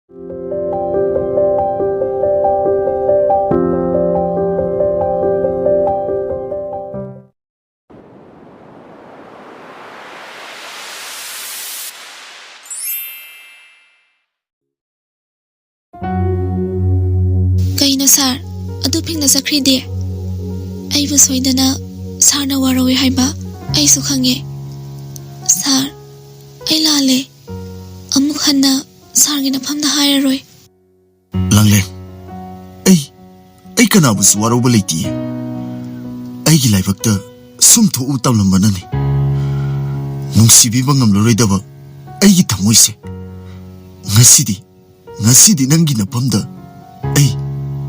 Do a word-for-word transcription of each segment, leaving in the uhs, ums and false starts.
ꯀꯩꯅꯣ ꯁꯥꯔ? ꯑꯗꯨ ꯐꯤꯡꯅ ꯆꯠꯈ꯭ꯔꯤꯗꯤ? ꯑꯩꯕꯨ ꯁꯣꯏꯗꯅ ꯁꯥꯔꯅ ꯋꯥꯔꯧꯏ ꯍꯥꯏꯕ ꯑꯩꯁꯨ ꯈꯪꯉꯦ꯫ ꯁꯥꯔ, ꯑꯩ ꯂꯥꯜꯂꯦ꯫ ꯑꯃꯨꯛ ꯍꯟꯅ ꯁꯥꯔꯒꯤ ꯅꯐꯝꯗ ꯍꯥꯏꯔꯔꯣꯏ꯫ ꯂꯥꯡꯂꯦꯟ, ꯑꯩ, ꯑꯩ ꯀꯅꯥꯕꯨꯁꯨ ꯋꯥꯔꯧꯕ ꯂꯩꯇꯤꯌꯦ꯫ ꯑꯩꯒꯤ ꯂꯥꯏꯕꯛꯇ ꯁꯨꯝ ꯊꯣꯛꯎ ꯇꯝꯂꯝꯕꯅꯅꯤ꯫ ꯅꯨꯡꯁꯤꯕꯤꯕ ꯉꯝꯂꯔꯣꯏꯗꯕ ꯑꯩꯒꯤ ꯊꯃꯣꯏꯁꯦ꯫ ꯉꯁꯤꯗꯤ, ꯉꯁꯤꯗꯤ ꯅꯪꯒꯤ ꯅꯐꯝꯗ ꯑꯩ,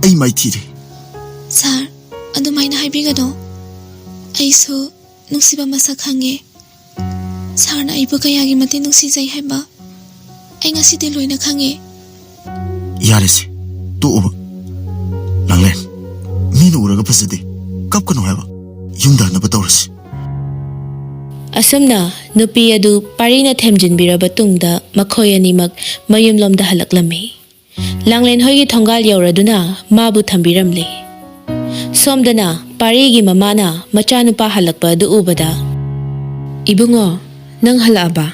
ꯑꯩ ꯃꯥꯏꯊꯤꯔꯦ꯫ ꯁꯥꯔ, ꯑꯗꯨꯃꯥꯏꯅ ꯍꯥꯏꯕꯤꯒꯅꯨ꯫ ꯑꯩꯁꯨ ꯅꯨꯡꯁꯤꯕ ꯃꯁꯛ ꯈꯪꯉꯦ꯫ ꯁꯥꯔꯅ ꯑꯩꯕꯨ ꯀꯌꯥꯒꯤ ꯃꯇꯤꯛ ꯅꯨꯡꯁꯤꯖꯩ ꯍꯥꯏꯕ ꯑꯩ ꯉꯁꯤꯗꯤ ꯂꯣꯏꯅ ꯈꯪꯉꯦ꯫ ꯌꯥꯔꯦꯁꯦ, ꯇꯣꯛꯑꯣꯕ꯫ ꯂꯥꯡꯂꯦꯟ, ꯃꯤꯅ ꯎꯔꯒ ꯐꯖꯗꯦ, ꯀꯞꯀꯅꯨ ꯍꯥꯏꯕ꯫ ꯌꯨꯝꯗ ꯍꯟꯅꯕ ꯇꯧꯔꯁꯤ꯫ ꯑꯁꯨꯝꯅ ꯅꯨꯄꯤ ꯑꯗꯨ ꯄꯥꯔꯤꯅ ꯊꯦꯝꯖꯤꯟꯕꯤꯔꯕ ꯇꯨꯡꯗ ꯃꯈꯣꯏ ꯑꯅꯤꯃꯛ ꯃꯌꯨꯝꯂꯣꯝꯗ ꯍꯜꯂꯛꯂꯝꯃꯤ꯫ ꯂꯥꯡꯂꯦꯟ ꯍꯣꯏꯒꯤ ꯊꯣꯡꯒꯥꯜ ꯌꯧꯔꯗꯨꯅ ꯃꯥꯕꯨ ꯊꯝꯕꯤꯔꯝꯂꯦ꯫ ꯁꯣꯝꯗꯅ ꯄꯥꯔꯤꯒꯤ ꯃꯃꯥꯅ ꯃꯆꯥꯅꯨꯄꯥ ꯍꯜꯂꯛꯄ ꯑꯗꯨ ꯎꯕꯗ, "ꯏꯕꯨꯡꯉꯣ, ꯅꯪ ꯍꯜꯂꯛꯑꯕ?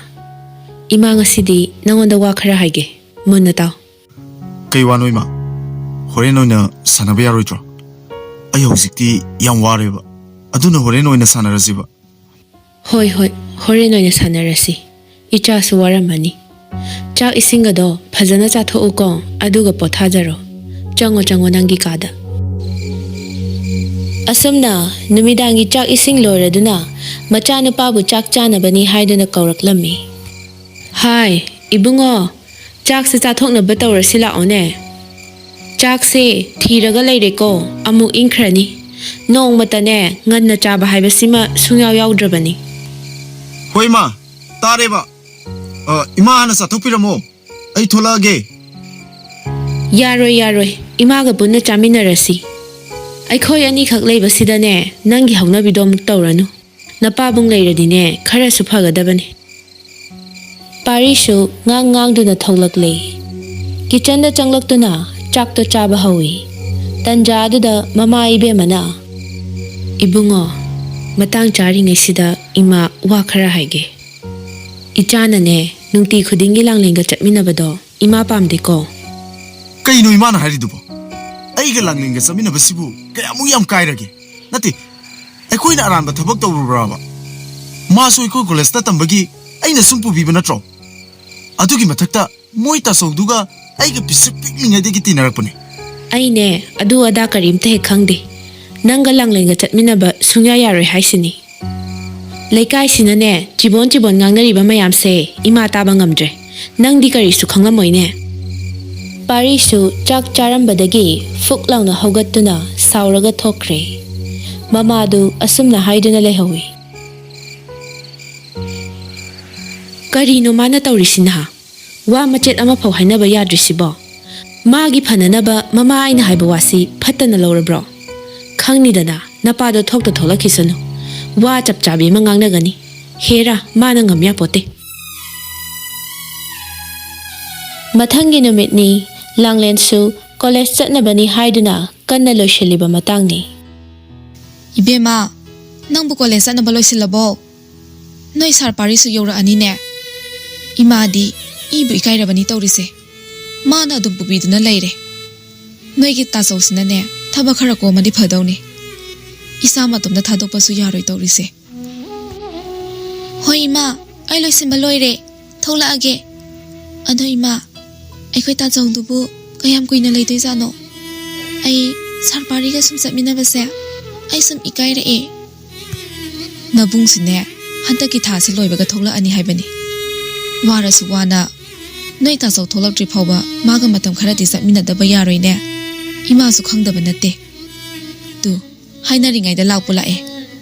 ꯏꯃꯥ ꯉꯁꯤꯗꯤ ꯅꯪꯉꯣꯟꯗ ꯋꯥ ꯈꯔ ꯍꯥꯏꯒꯦ꯫ ꯃꯨꯟꯅ ꯇꯥꯎ꯫" "ꯀꯩ ꯋꯥꯅꯣ, ꯏꯃꯥ? ꯍꯣꯔꯦꯟ ꯑꯣꯏꯅ ꯁꯥꯟꯅꯕ ꯌꯥꯔꯣꯏꯗ꯭ꯔꯣ? ꯑꯩ ꯍꯧꯖꯤꯛꯇꯤ ꯌꯥꯝ ꯋꯥꯔꯦꯕ꯫ ꯑꯗꯨꯅ ꯍꯣꯔꯦꯟ ꯑꯣꯏꯅ ꯁꯥꯟꯅꯔꯁꯤꯕ꯫" "ꯍꯣꯏ, ꯍꯣꯏ, ꯍꯣꯔꯦꯟ ꯑꯣꯏꯅ ꯁꯥꯟꯅꯔꯁꯤ꯫ ꯏꯆꯥꯁꯨ ꯋꯥꯔꯝꯃꯅꯤ꯫ ꯆꯥꯛ ꯏꯁꯤꯡꯒꯗꯣ ꯐꯖꯅ ꯆꯥꯊꯣꯛꯎꯀꯣ, ꯑꯗꯨꯒ ꯄꯣꯊꯥꯖꯔꯣ꯫ ꯆꯪꯉꯣ, ꯆꯪꯉꯣ ꯅꯪꯒꯤ ꯀꯥꯗ꯫" ꯑꯁꯨꯝꯅ ꯅꯨꯃꯤꯗꯥꯡꯒꯤ ꯆꯥꯛ ꯏꯁꯤꯡ ꯂꯣꯏꯔꯗꯨꯅ ꯃꯆꯥꯅꯨꯄꯥꯕꯨ ꯆꯥꯛ ꯆꯥꯅꯕꯅꯤ ꯍꯥꯏꯗꯨꯅ ꯀꯧꯔꯛꯂꯝꯃꯤ꯫ "ꯍꯥꯏ, ꯏꯕꯨꯡꯉꯣ, ꯆꯥꯛꯁꯦ ꯆꯥꯊꯣꯛꯅꯕ ꯇꯧꯔꯁꯤ ꯂꯥꯛꯑꯣꯅꯦ꯫ ꯆꯥꯛꯁꯦ ꯊꯤꯔꯒ ꯂꯩꯔꯦꯀꯣ, ꯑꯃꯨꯛ ꯏꯪꯈ꯭ꯔꯅꯤ꯫ ꯅꯣꯡꯃꯇꯅꯦ ꯉꯟꯅ ꯆꯥꯕ ꯍꯥꯏꯕꯁꯤꯃ ꯁꯨꯡꯌꯥꯎ ꯌꯥꯎꯗ꯭ꯔꯕꯅꯤ꯫" "ꯍꯣꯏ ꯏꯃꯥ, ꯇꯥꯔꯦꯕ꯫ ꯑ, ꯏꯃꯥ ꯍꯥꯟꯅ ꯆꯥꯊꯣꯛꯄꯤꯔꯝꯃꯣ, ꯑꯩ ꯊꯣꯛꯂꯛꯑꯒꯦ꯫" "ꯌꯥꯔꯣꯏ, ꯌꯥꯔꯣꯏ, ꯏꯃꯥꯒ ꯄꯨꯟꯅ ꯆꯥꯃꯤꯟꯅꯔꯁꯤ꯫ ꯑꯩꯈꯣꯏ ꯑꯅꯤꯈꯛ ꯂꯩꯕꯁꯤꯗꯅꯦ ꯅꯪꯒꯤ ꯍꯧꯅꯕꯤꯗꯣ ꯑꯃꯨꯛ ꯇꯧꯔꯅꯨ꯫ ꯅꯄꯥꯕꯨꯡ ꯂꯩꯔꯗꯤꯅꯦ ꯈꯔꯁꯨ ꯐꯒꯗꯕꯅꯤ꯫" ꯄꯥꯔꯤꯁꯨ ꯉꯥꯡ ꯉꯥꯡꯗꯨꯅ ꯊꯣꯛꯂꯛꯂꯦ꯫ ꯀꯤꯆꯟꯗ ꯆꯪꯂꯛꯇꯨꯅ ꯆꯥꯛꯇꯣ ꯆꯥꯕ ꯍꯧꯏ꯫ ꯇꯟꯖꯥ ꯑꯗꯨꯗ ꯃꯃꯥ ꯏꯕꯦꯝꯃꯅ, "ꯏꯕꯨꯡꯉꯣ, ꯃꯇꯥꯡ ꯆꯥꯔꯤꯉꯩꯁꯤꯗ ꯏꯃꯥ ꯋꯥ ꯈꯔ ꯍꯥꯏꯒꯦ꯫ ꯏꯆꯥꯅꯅꯦ, ꯅꯨꯡꯇꯤ ꯈꯨꯗꯤꯡꯒꯤ ꯂꯥꯡꯂꯦꯟꯒ ꯆꯠꯃꯤꯟꯅꯕꯗꯣ ꯏꯃꯥ ꯄꯥꯝꯗꯦꯀꯣ?" "ꯀꯩꯅꯣ ꯏꯃꯥꯅ ꯍꯥꯏꯔꯤꯗꯨꯕꯣ? ꯑꯩꯒ ꯂꯥꯡꯂꯦꯟꯒ ꯆꯠꯃꯤꯟꯅꯕꯁꯤꯕꯨ ꯀꯌꯥꯃꯨꯛ ꯌꯥꯝ ꯀꯥꯏꯔꯒꯦ? ꯅꯠꯇꯦ, ꯑꯩꯈꯣꯏꯅ ꯑꯔꯥꯟꯕ ꯊꯕꯛ ꯇꯧꯔꯨꯕ꯭ꯔꯕ? ꯃꯥꯁꯨ ꯑꯩꯈꯣꯏ ꯀꯣꯂꯦꯖꯇ ꯇꯝꯕꯒꯤ ꯑꯩꯅ ꯁꯨꯝ ꯄꯨꯕꯤꯕ ꯅꯠꯇ꯭ꯔꯣ? ꯑꯗꯨꯒꯤ ꯃꯊꯛꯇ ꯃꯣꯏ ꯇꯥꯆꯧꯗꯨꯒ ꯑꯩꯒ ꯄꯤꯁꯛ ꯄꯤꯛꯂꯤꯉꯩꯗꯒꯤ ꯇꯤꯟꯅꯔꯛꯄꯅꯦ꯫" "ꯑꯩꯅꯦ, ꯑꯗꯨ ꯑꯗꯥ ꯀꯔꯤꯝꯇ ꯍꯦꯛ ꯈꯪꯗꯦ꯫ ꯅꯪꯒ ꯂꯥꯡꯂꯦꯟꯒ ꯆꯠꯃꯤꯟꯅꯕ ꯁꯨꯡꯌꯥ ꯌꯥꯔꯣꯏ ꯍꯥꯏꯁꯤꯅꯤ꯫ ꯂꯩꯀꯥꯏꯁꯤꯅꯅꯦ, ꯆꯤꯕꯣꯟ ꯆꯤꯕꯣꯟ ꯉꯥꯡꯅꯔꯤꯕ ꯃꯌꯥꯝꯁꯦ ꯏꯃꯥ ꯇꯥꯕ ꯉꯝꯗ꯭ꯔꯦ꯫ ꯅꯪꯗꯤ ꯀꯔꯤꯁꯨ ꯈꯪꯂꯝꯃꯣꯏꯅꯦ꯫" ꯄꯥꯔꯤꯁꯨ ꯆꯥꯛ ꯆꯥꯔꯝꯕꯗꯒꯤ ꯐꯨꯛ ꯂꯥꯎꯅ ꯍꯧꯒꯠꯇꯨꯅ ꯁꯥꯎꯔꯒ ꯊꯣꯛꯈ꯭ꯔꯦ꯫ ꯃꯃꯥꯗꯨ ꯑꯁꯨꯝꯅ ꯍꯥꯏꯗꯨꯅ ꯂꯩꯍꯧꯏ꯫ "ꯀꯔꯤꯅꯣ ꯃꯥꯅ ꯇꯧꯔꯤꯁꯤꯅ? ꯋꯥ ꯃꯆꯦꯠ ꯑꯃꯐꯥꯎ ꯍꯥꯏꯅꯕ ꯌꯥꯗ꯭ꯔꯤꯁꯤꯕꯣ? ꯃꯥꯒꯤ ꯐꯅꯅꯕ ꯃꯃꯥ ꯑꯩꯅ ꯍꯥꯏꯕ ꯋꯥꯁꯤ ꯐꯠꯇꯅ ꯂꯧꯔꯕ꯭ꯔꯣ? ꯈꯪꯅꯤꯗꯅ, ꯅꯄꯥꯗꯣ ꯊꯣꯛꯇ ꯊꯣꯛꯂꯛꯈꯤꯁꯅꯨ꯫ ꯋꯥ ꯆꯞ ꯆꯥꯕꯤ ꯑꯃ ꯉꯥꯡꯅꯒꯅꯤ꯫ ꯍꯦꯔꯥ, ꯃꯥꯅ ꯉꯝ ꯌꯥꯄꯣꯠꯇꯦ꯫" ꯃꯊꯪꯒꯤ ꯅꯨꯃꯤꯠꯅꯤ꯫ ꯂꯥꯡꯂꯦꯟꯁꯨ ꯀꯣꯂꯦꯖ ꯆꯠꯅꯕꯅꯤ ꯍꯥꯏꯗꯨꯅ ꯀꯟꯅ ꯂꯣꯏꯁꯤꯜꯂꯤꯕ ꯃꯇꯥꯡꯅꯤ꯫ "ꯏꯕꯦꯝꯃ, ꯅꯪꯕꯨ ꯀꯣꯂꯦꯖ ꯆꯠꯅꯕ ꯂꯣꯏꯁꯤꯜꯂꯕꯣ? ꯅꯣꯏ ꯁꯥꯔ ꯄꯥꯔꯤꯁꯨ ꯌꯧꯔꯛꯑꯅꯤꯅꯦ꯫ ꯏꯃꯥꯗꯤ ꯏꯕꯨ ꯏꯀꯥꯏꯔꯕꯅꯤ ꯇꯧꯔꯤꯁꯦ꯫ ꯃꯥꯅ ꯑꯗꯨꯝ ꯄꯨꯕꯤꯗꯨꯅ ꯂꯩꯔꯦ꯫ ꯅꯣꯏꯒꯤ ꯇꯥꯆꯧꯁꯤꯅꯅꯦ, ꯊꯕꯛ ꯈꯔ ꯀꯣꯝꯃꯗꯤ ꯐꯗꯧꯅꯤ꯫ ꯏꯁꯥ ꯃꯇꯣꯝꯇ ꯊꯥꯗꯣꯛꯄꯁꯨ ꯌꯥꯔꯣꯏ ꯇꯧꯔꯤꯁꯦ꯫" "ꯍꯣꯏ ꯏꯃꯥ, ꯑꯩ ꯂꯣꯏꯁꯤꯟꯕ ꯂꯣꯏꯔꯦ꯫ ꯊꯣꯛꯂꯛꯑꯒꯦ꯫ ꯑꯗꯣ ꯏꯃꯥ, ꯑꯩꯈꯣꯏ ꯇꯥꯆꯧꯗꯨꯕꯨ ꯀꯌꯥꯝ ꯀꯨꯏꯅ ꯂꯩꯗꯣꯏꯖꯥꯠꯅꯣ? ꯑꯩ ꯁꯥꯔ ꯄꯥꯔꯤꯒ ꯁꯨꯝ ꯆꯠꯃꯤꯟꯅꯕꯁꯦ ꯑꯩ ꯁꯨꯝ ꯏꯀꯥꯏꯔꯛꯑꯦ꯫" "ꯅꯕꯨꯡꯁꯨꯅꯦ, ꯍꯟꯗꯛꯀꯤ ꯊꯥꯁꯦ ꯂꯣꯏꯕꯒ ꯊꯣꯛꯂꯛꯑꯅꯤ ꯍꯥꯏꯕꯅꯤ꯫ ꯋꯥꯔꯁꯨ ꯋꯥꯅ ꯅꯣꯏ ꯇꯥꯆꯧ ꯊꯣꯛꯂꯛꯇ꯭ꯔꯤ ꯐꯥꯎꯕ ꯃꯥꯒ ꯃꯇꯝ ꯈꯔꯗꯤ ꯆꯠꯃꯤꯟꯅꯗꯕ ꯌꯥꯔꯣꯏꯅꯦ꯫ ꯏꯃꯥꯁꯨ ꯈꯪꯗꯕ ꯅꯠꯇꯦ꯫ ꯇꯨ, ꯍꯥꯏꯅꯔꯤꯉꯩꯗ ꯂꯥꯛꯄꯨ ꯂꯥꯛꯑꯦ꯫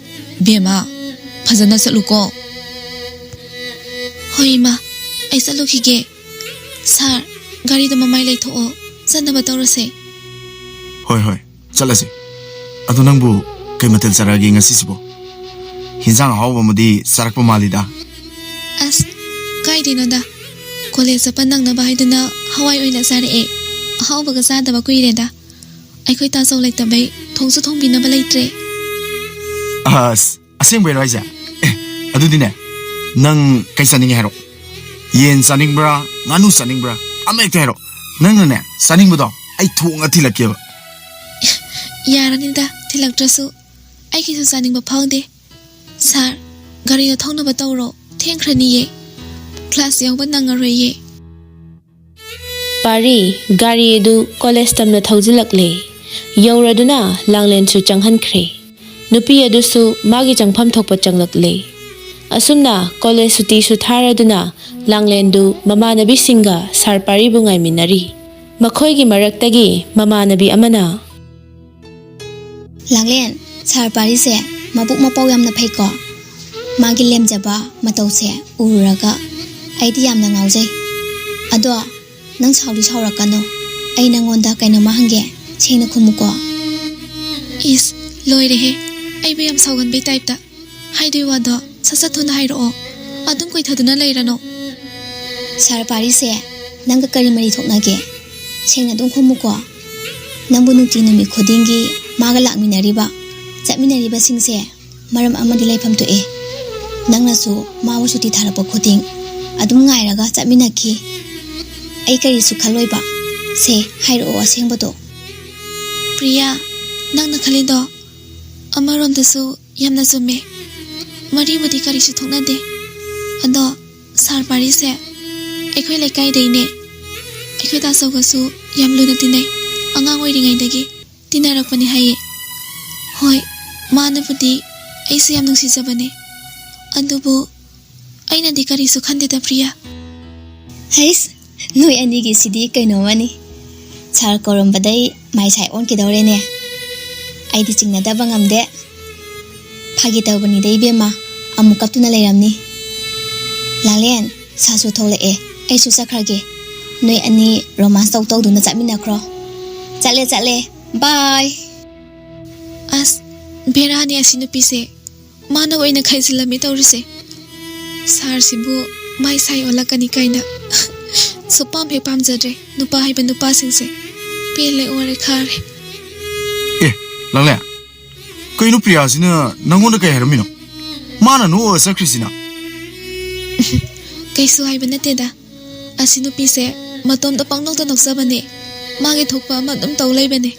ꯕꯦꯝꯃ, ꯐꯖꯅ ꯆꯠꯂꯨꯀꯣ꯫" "ꯍꯣꯏ ꯏꯃꯥ, ꯑꯩ ꯆꯠꯂꯨꯈꯤꯒꯦ꯫ ꯁꯥꯔ, ꯒꯥꯔꯤꯗꯣ ꯃꯃꯥꯏ ꯂꯩꯊꯣꯛꯑꯣ, ꯆꯠꯅꯕ ꯇꯧꯔꯁꯦ꯫" "ꯍꯣꯏ, ꯍꯣꯏ, ꯆꯠꯂꯁꯤ꯫ ꯑꯗꯣ ꯅꯪꯕꯨ ꯀꯩ ꯃꯊꯦꯜ ꯆꯥꯔꯛꯑꯒꯦ ꯉꯁꯤꯁꯤꯕꯣ? ꯍꯤꯟꯖꯥꯡ ꯑꯍꯥꯎꯕ ꯑꯃꯗꯤ ꯆꯥꯔꯛꯄ ꯃꯥꯜꯂꯤꯗ꯫" "ꯑꯁ, ꯀꯥꯏꯗꯩꯅꯣꯗ꯫ ꯀꯣꯂꯦꯖ ꯆꯠꯄ ꯅꯪꯅꯕ ꯍꯥꯏꯗꯨꯅ ꯍꯋꯥꯏ ꯑꯣꯏꯅ ꯆꯥꯔꯛꯑꯦ꯫ ꯑꯍꯥꯎꯕꯒ ꯆꯥꯗꯕ ꯀꯨꯏꯔꯦꯗ꯫ ꯑꯩꯈꯣꯏ ꯇꯥꯆꯧ ꯂꯩꯇꯕꯩ ꯊꯣꯡꯁꯨ ꯊꯣꯡꯕꯤꯅꯕ ꯂꯩꯇ꯭ꯔꯦ꯫ ꯑꯁ, ꯑꯁꯦꯡꯕꯩꯔꯣ ꯍꯥꯏꯁꯦ? ꯑꯦ, ꯑꯗꯨꯗꯤꯅꯦ, ꯅꯪ ꯀꯩ ꯆꯥꯅꯤꯡꯉꯦ ꯍꯥꯏꯔꯣ? ꯌꯦꯟ ꯆꯥꯅꯤꯡꯕ꯭ꯔꯥ, ꯉꯥꯅꯨ ꯆꯥꯅꯤꯡꯕ꯭ꯔꯥ? ꯑꯃ ꯍꯦꯛꯇ ꯍꯥꯏꯔꯣ꯫ ꯅꯪꯅꯅꯦ, ꯆꯥꯅꯤꯡꯕꯗꯣ ꯑꯩ ꯊꯣꯡꯉ ꯊꯤꯜꯂꯛꯀꯦꯕ꯫ ꯌꯥꯔꯅꯤꯗ, ꯊꯤꯜꯂꯛꯇ꯭ꯔꯁꯨ꯫ ꯑꯩꯒꯤꯁꯨ ꯆꯥꯅꯤꯡꯕ ꯐꯥꯎꯗꯦ꯫ ꯁꯥꯔ, ꯒꯥꯔꯤꯗꯣ ꯊꯧꯅꯕ ꯇꯧꯔꯣ꯫ ꯊꯦꯡꯈ꯭ꯔꯅꯤꯌꯦ꯫ ꯀ꯭ꯂꯥꯁ ꯌꯥꯎꯕ ꯅꯪꯉꯔꯣꯏꯌꯦ꯫ ꯄꯥꯔꯤ, ꯒꯥꯔꯤ ꯑꯗꯨ ꯀꯣꯂꯦꯖ ꯇꯝꯅ ꯊꯧꯖꯤꯜꯂꯛꯂꯦ꯫ ꯌꯧꯔꯗꯨꯅ ꯂꯥꯡꯂꯦꯟꯁꯨ ꯆꯪꯍꯟꯈ꯭ꯔꯦ꯫ ꯅꯨꯄꯤ ꯑꯗꯨꯁꯨ ꯃꯥꯒꯤ ꯆꯪꯐꯝ ꯊꯣꯛꯄ ꯆꯪꯂꯛꯂꯦ꯫ ꯑꯁꯨꯝꯅ ꯀꯣꯂꯦꯖ ꯁꯨꯇꯤꯁꯨ ꯊꯥꯔꯗꯨꯅ ꯂꯥꯡꯂꯦꯟꯗꯨ ꯃꯃꯥꯟꯅꯕꯤꯁꯤꯡꯒ ꯁꯥꯔ ꯄꯥꯔꯤꯕꯨ ꯉꯥꯏꯃꯤꯟꯅꯔꯤ꯫ ꯃꯈꯣꯏꯒꯤ ꯃꯔꯛꯇꯒꯤ ꯃꯃꯥꯟꯅꯕꯤ ꯑꯃꯅ, "ꯂꯥꯡꯂꯦꯟ, ꯁꯥꯔ ꯄꯥꯔꯤꯁꯦ ꯃꯕꯨꯛ ꯃꯄꯥꯎ ꯌꯥꯝꯅ ꯐꯩꯀꯣ꯫ ꯃꯥꯒꯤ ꯂꯦꯝꯖꯕ ꯃꯇꯧꯁꯦ ꯎꯔꯨꯔꯒ ꯑꯩꯗꯤ ꯌꯥꯝꯅ ꯉꯥꯎꯖꯩ꯫ ꯑꯗꯣ ꯅꯪ ꯁꯥꯎꯗꯤ ꯁꯥꯎꯔꯛꯀꯅꯨ꯫ ꯑꯩ ꯅꯪꯉꯣꯟꯗ ꯀꯩꯅꯣꯝꯃ ꯍꯪꯒꯦ, ꯁꯦꯡꯅ ꯈꯨꯝꯃꯨꯀꯣ꯫" ꯏꯁ, ꯂꯣꯏꯔꯦꯍꯦ, ꯑꯩꯕꯨ ꯌꯥꯝ ꯁꯥꯎꯒꯟꯕꯩ ꯇꯥꯏꯞꯇ꯫ ꯍꯥꯏꯗꯣꯏ ꯋꯥꯗꯣ ꯁꯠ ꯁꯠ ꯊꯨꯅ ꯍꯥꯏꯔꯛꯑꯣ꯫ ꯑꯗꯨꯝ ꯀꯨꯏꯊꯗꯨꯅ ꯂꯩꯔꯅꯨ꯫ ꯁꯥꯔ ꯄꯥꯔꯤꯁꯦ ꯅꯪꯒ ꯀꯔꯤ ꯃꯔꯤ ꯊꯣꯛꯅꯒꯦ? ꯁꯦꯡꯅ ꯑꯗꯨꯝ ꯈꯨꯝꯃꯨꯀꯣ꯫ ꯅꯪꯕꯨ ꯅꯨꯡꯇꯤ ꯅꯨꯃꯤꯠ ꯈꯨꯗꯤꯡꯒꯤ ꯃꯥꯒ ꯂꯥꯛꯃꯤꯟꯅꯔꯤꯕ, ꯆꯠꯃꯤꯟꯅꯔꯤꯕꯁꯤꯡꯁꯦ ꯃꯔꯝ ꯑꯃꯗꯤ ꯂꯩꯐꯝ ꯊꯣꯛꯑꯦ꯫ ꯅꯪꯅꯁꯨ ꯃꯥꯕꯨ ꯁꯨꯇꯤ ꯊꯥꯔꯛꯄ ꯈꯨꯗꯤꯡ ꯑꯗꯨꯝ ꯉꯥꯏꯔꯒ ꯆꯠꯃꯤꯟꯅꯈꯤ꯫ ꯑꯩ ꯀꯔꯤꯁꯨ ꯈꯜꯂꯣꯏꯕ꯫ ꯁꯦ, ꯍꯥꯏꯔꯛꯑꯣ ꯑꯁꯦꯡꯕꯗꯣ꯫ ꯄ꯭ꯔꯤꯌꯥ, ꯅꯪꯅ ꯈꯜꯂꯤꯗꯣ ꯑꯃꯔꯣꯝꯗꯁꯨ ꯌꯥꯝꯅ ꯆꯨꯝꯃꯦ꯫ ꯃꯔꯤꯕꯨꯗꯤ ꯀꯔꯤꯁꯨ ꯊꯣꯛꯅꯗꯦ꯫ ꯑꯗꯣ ꯁꯥꯔ ꯄꯥꯔꯤꯁꯦ ꯑꯩꯈꯣꯏ ꯂꯩꯀꯥꯏꯗꯩꯅꯦ꯫ ꯑꯩꯈꯣꯏ ꯇꯥꯆꯧꯒꯁꯨ ꯌꯥꯝ ꯂꯨꯅ ꯇꯤꯟꯅꯩ, ꯑꯉꯥꯡ ꯑꯣꯏꯔꯤꯉꯩꯗꯒꯤ ꯇꯤꯟꯅꯔꯛꯄꯅꯤ ꯍꯥꯏꯌꯦ꯫ ꯍꯣꯏ, ꯃꯥꯅꯕꯨꯗꯤ ꯑꯩꯁꯨ ꯌꯥꯝ ꯅꯨꯡꯁꯤꯖꯕꯅꯦ, ꯑꯗꯨꯕꯨ ꯑꯩꯅꯗꯤ ꯀꯔꯤꯁꯨ ꯈꯟꯗꯦꯗ, ꯄ꯭ꯔꯤꯌꯥ꯫ ꯍꯩꯁ, ꯅꯣꯏ ꯑꯅꯤꯒꯤꯁꯤꯗꯤ ꯀꯩꯅꯣꯝꯃꯅꯤ꯫ ꯁꯥꯔ ꯀꯧꯔꯝꯕꯗꯩ ꯃꯥꯏ ꯁꯥꯏ ꯑꯣꯟꯈꯤꯗꯧꯔꯦꯅꯦ꯫ ꯑꯩꯗꯤ ꯆꯤꯡꯅꯗꯕ ꯉꯝꯗꯦ꯫ ꯐꯥꯒꯤ ꯇꯧꯕꯅꯤꯗ ꯏꯕꯦꯝꯃ, ꯑꯃꯨꯛ ꯀꯞꯇꯨꯅ ꯂꯩꯔꯝꯅꯤ꯫ ꯂꯥꯡꯂꯦꯟ, ꯁꯥꯔꯁꯨ ꯊꯣꯛꯂꯛꯑꯦ, ꯑꯩꯁꯨ ꯆꯠꯈ꯭ꯔꯒꯦ꯫ ꯅꯣꯏ ꯑꯅꯤ ꯔꯣꯃꯥꯟꯁ ꯇꯧ ꯇꯧꯗꯨꯅ ꯆꯠꯃꯤꯟꯅꯈ꯭ꯔꯣ꯫ ꯆꯠꯂꯦ, ꯆꯠꯂꯦ꯫ ꯕꯥꯏ꯫ ꯑꯁ, ꯕꯦꯔꯥꯅꯤ ꯑꯁꯤ ꯅꯨꯄꯤꯁꯦ꯫ ꯃꯥꯅ ꯑꯣꯏꯅ ꯈꯥꯏꯖꯤꯜꯂꯝꯃꯤ ꯇꯧꯔꯤꯁꯦ꯫ ꯁꯥꯔꯁꯤꯕꯨ ꯃꯥꯏ ꯁꯥꯏ ꯑꯣꯜꯂꯛꯀꯅꯤ ꯀꯥꯏꯅ ꯁꯨꯛꯄꯥꯝ ꯍꯦꯛ ꯄꯥꯝꯖꯗ꯭ꯔꯦ꯫ ꯅꯨꯄꯥ ꯍꯥꯏꯕ ꯅꯨꯄꯥꯁꯤꯡꯁꯦ ꯄꯦꯜꯂꯦ, ꯑꯣꯔꯦ, ꯈꯥꯔꯦ꯫ ꯑꯦ, ꯂꯥꯡꯂꯦꯟ, ꯀꯩꯅꯣ ꯄ꯭ꯔꯤꯌꯥꯁꯤꯅ ꯅꯪꯉꯣꯟꯗ ꯀꯩ ꯍꯥꯏꯔꯝꯃꯤꯅꯣ? ꯃꯥꯅ ꯅꯣꯛꯑꯒ ꯆꯠꯈ꯭ꯔꯤꯁꯤꯅ? ꯀꯩꯁꯨ ꯍꯥꯏꯕ ꯅꯠꯇꯦꯗ꯫ ꯑꯁꯤ ꯅꯨꯄꯤꯁꯦ ꯃꯇꯣꯝꯇ ꯄꯪꯅꯣꯛꯇ ꯅꯣꯛꯆꯕꯅꯦ꯫ ꯃꯥꯒꯤ ꯊꯣꯛꯄ ꯑꯃ ꯑꯗꯨꯝ ꯇꯧ ꯂꯩꯕꯅꯦ꯫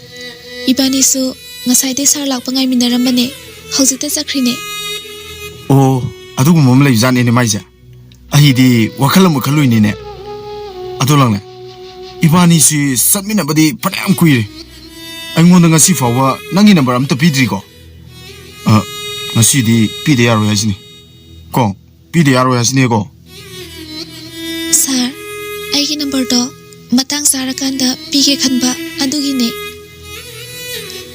ꯏꯕꯥꯅꯤꯁꯨ ꯉꯁꯥꯏꯗꯩ ꯁꯥꯔ ꯂꯥꯛꯄ ꯉꯥꯏꯃꯤꯟꯅꯔꯝꯕꯅꯦ꯫ ꯍꯧꯖꯤꯛꯇ ꯆꯠꯈ꯭ꯔꯤꯅꯦ꯫ ꯑꯣ, ꯑꯗꯨꯒꯨꯝꯕ ꯑꯃ ꯂꯩꯕꯖꯥꯠꯅꯦꯅꯦ ꯃꯥꯏꯁꯦ꯫ ꯑꯩꯗꯤ ꯋꯥꯈꯜ ꯑꯃ ꯈꯜꯂꯨꯏꯅꯤꯅꯦ꯫ ꯑꯗꯣ ꯂꯥꯡꯂꯦꯟ, ꯏꯕꯥꯅꯤꯁꯤ ꯆꯠꯃꯤꯟꯅꯕꯗꯤ ꯐꯅꯌꯥꯝ ꯀꯨꯏꯔꯦ꯫ ꯑꯩꯉꯣꯟꯗ ꯉꯁꯤ ꯐꯥꯎꯕ ꯅꯪꯒꯤ ꯅꯝꯕꯔ ꯑꯝꯇ ꯄꯤꯗ꯭ꯔꯤꯀꯣ꯫ ꯑ, ꯉꯁꯤꯗꯤ ꯄꯤꯗ ꯌꯥꯔꯣꯏ ꯍꯥꯏꯁꯤꯅꯤ꯫ ꯀꯣ, ꯄꯤꯗ ꯌꯥꯔꯣꯏ ꯍꯥꯏꯁꯤꯅꯦꯀꯣ꯫ ꯁꯥꯔ, ꯑꯩꯒꯤ ꯅꯝꯕꯔꯗꯣ ꯃꯇꯥꯡ ꯆꯥꯔꯀꯥꯟꯗ ꯄꯤꯒꯦ ꯈꯟꯕ, ꯑꯗꯨꯒꯤꯅꯦ꯫